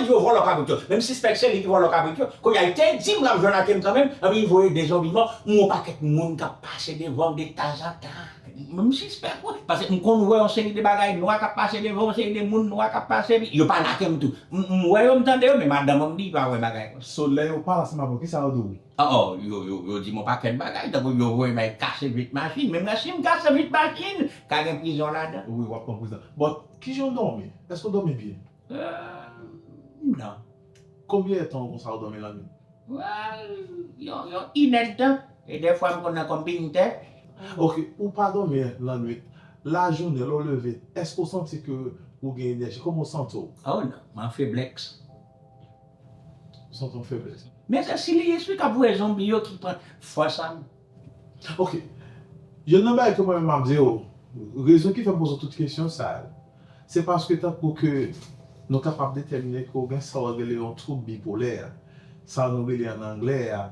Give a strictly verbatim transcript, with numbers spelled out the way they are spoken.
Yo vòlò kabrit yo. Men m sispèk se li ki vòlò kabrit yo. Kounye a, li te di m l ap jwenn ak m kanmenm, epi li voye de zonbi mò, m wè yon pakèt moun k ap pase devan m de tanzantan. Men m sispèk, wi, paske m konn wè yon seri de bagay nwa k ap pase devan, yon seri de moun nwa k ap pase, epi yo pa lage m tou. M, m wè yo, m tande yo, men madanm mwen m di pa wè bagay konsa. So, lè yo pale ansanm avè w, kisa yo di w? Oh, oh, yo, yo, yo di m yon pakèt bagay, tankou yo voye m al kase vit machin. Men mwen, si m kase vit machin, ka gen prizon ladan. Wi, w ap pran prizon. But, kijan w dòmi? Èske w dòmi byen? Euh, non. Konbyen tan konsa w dòmi lannwit? Well, yon, yon inèdtan. E dèfwa m konn nan konbin tè. Ok, ou pa dòmi lannwit. Lajounen, lè w leve, èske w santi ke ou gen enèji? Kòman w santi w? Oh non, m an feblès. Ou santi w feblès? Men se si li espri k ap voye zonbi yo ki pran fòs an m. Ok. Youn nan bagay ke mwen menm m ap di w, rezon ki fè m poze w tout kesyon sa yo, se paske tankou ke nou kapab detèmine ke w gen sa w rele yon twoub bipolè, sa nou rele an anglè a